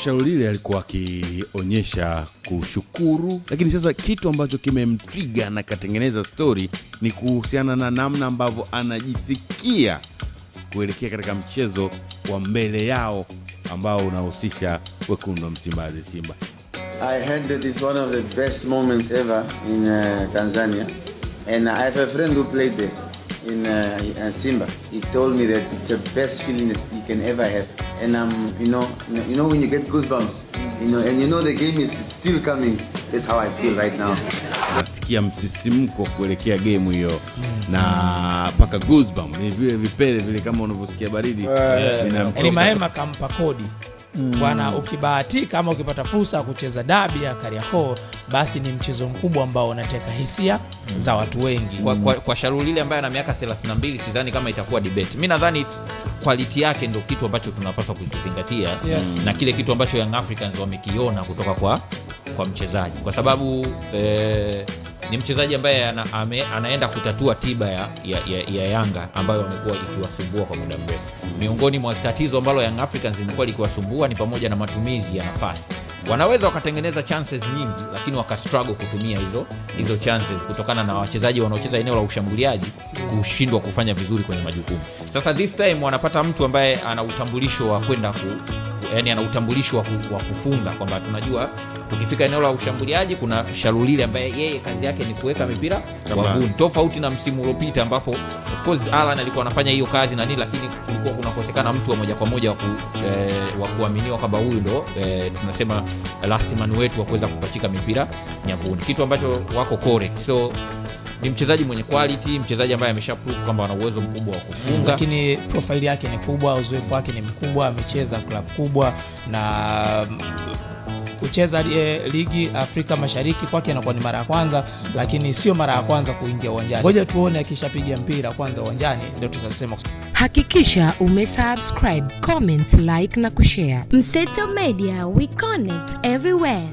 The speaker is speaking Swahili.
Shalulile alikuwa akionyesha kushukuru, lakini sasa kitu ambacho kimemtrigger na katengeneza story ni kuhusiana na namna ambavyo anajisikia kuelekea katika mchezo wa mbele yao ambao unahusisha wekundu wa Msimbazi, Simba. I heard that it's one of the best moments ever in Tanzania, and I have a friend who played there in Simba. He told me that it's the best feeling that you can ever have, and you know when you get goosebumps, and you know the game is still coming. That's how I feel right now. Nasikia msisimko kuelekea game hiyo na mpaka goosebump, ni vile vipele vile kama unavyosikia baridi vinamtoka. Yaani Mahema kampa kodi bwana, ukibahatika ama ukipata fursa ya kucheza dabi ya Kariakoo, basi ni mchezo mkubwa ambao unateka hisia za watu wengi. Kwa Shalulile ambaye ana miaka 32, sidhani kama itakuwa debate. Mi nadhani quality yake ndo kitu ambacho tunapaswa kukizingatia na kile kitu ambacho Young Africans wamekiona kutoka kwa mchezaji, kwa sababu ni mchezaji ambaye anaenda kutatua tiba ya Yanga ambayo wamekuwa ikiwasumbua kwa muda mrefu. Miongoni mwa tatizo ambalo Young Africans limekuwa likiwasumbua ni pamoja na matumizi ya nafasi. Wanaweza wakatengeneza chances nyingi, lakini wakastruggle kutumia hizo chances kutokana na wachezaji wanaocheza eneo la ushambuliaji kushindwa kufanya vizuri kwenye majukumu. Sasa this time wanapata mtu ambaye ana utambulisho wa kwenda ku, yani ana utambulisho wa kufunga, kwamba tunajua tukifika eneo la ushambuliaji kuna Shalulile ambaye yeye kazi yake ni kuweka mipira wavuni, tofauti na msimu uliopita ambapo of course Alan alikuwa anafanya hiyo kazi na nini, lakini kulikuwa kunakosekana mtu wa moja kwa moja wa kuaminiwa kwamba huyu ndo tunasema last man wetu wa kuweza kupachika mipira nyavuni, kitu ambacho wako correct. So ni mchezaji mwenye quality, mchezaji ambaye amesha prove kwamba ana uwezo mkubwa wa kufunga. Lakini profile yake ni kubwa, uzoefu wake ni mkubwa, amecheza klabu kubwa na kucheza ligi Afrika Mashariki kwake inakuwa ni mara ya kwanza, lakini sio mara ya kwanza kuingia uwanjani. Ngoja tuone akishapiga mpira kwanza uwanjani, ndio tutasema. Hakikisha umesubscribe, comment, like na kushare. Mseto Media, we connect everywhere.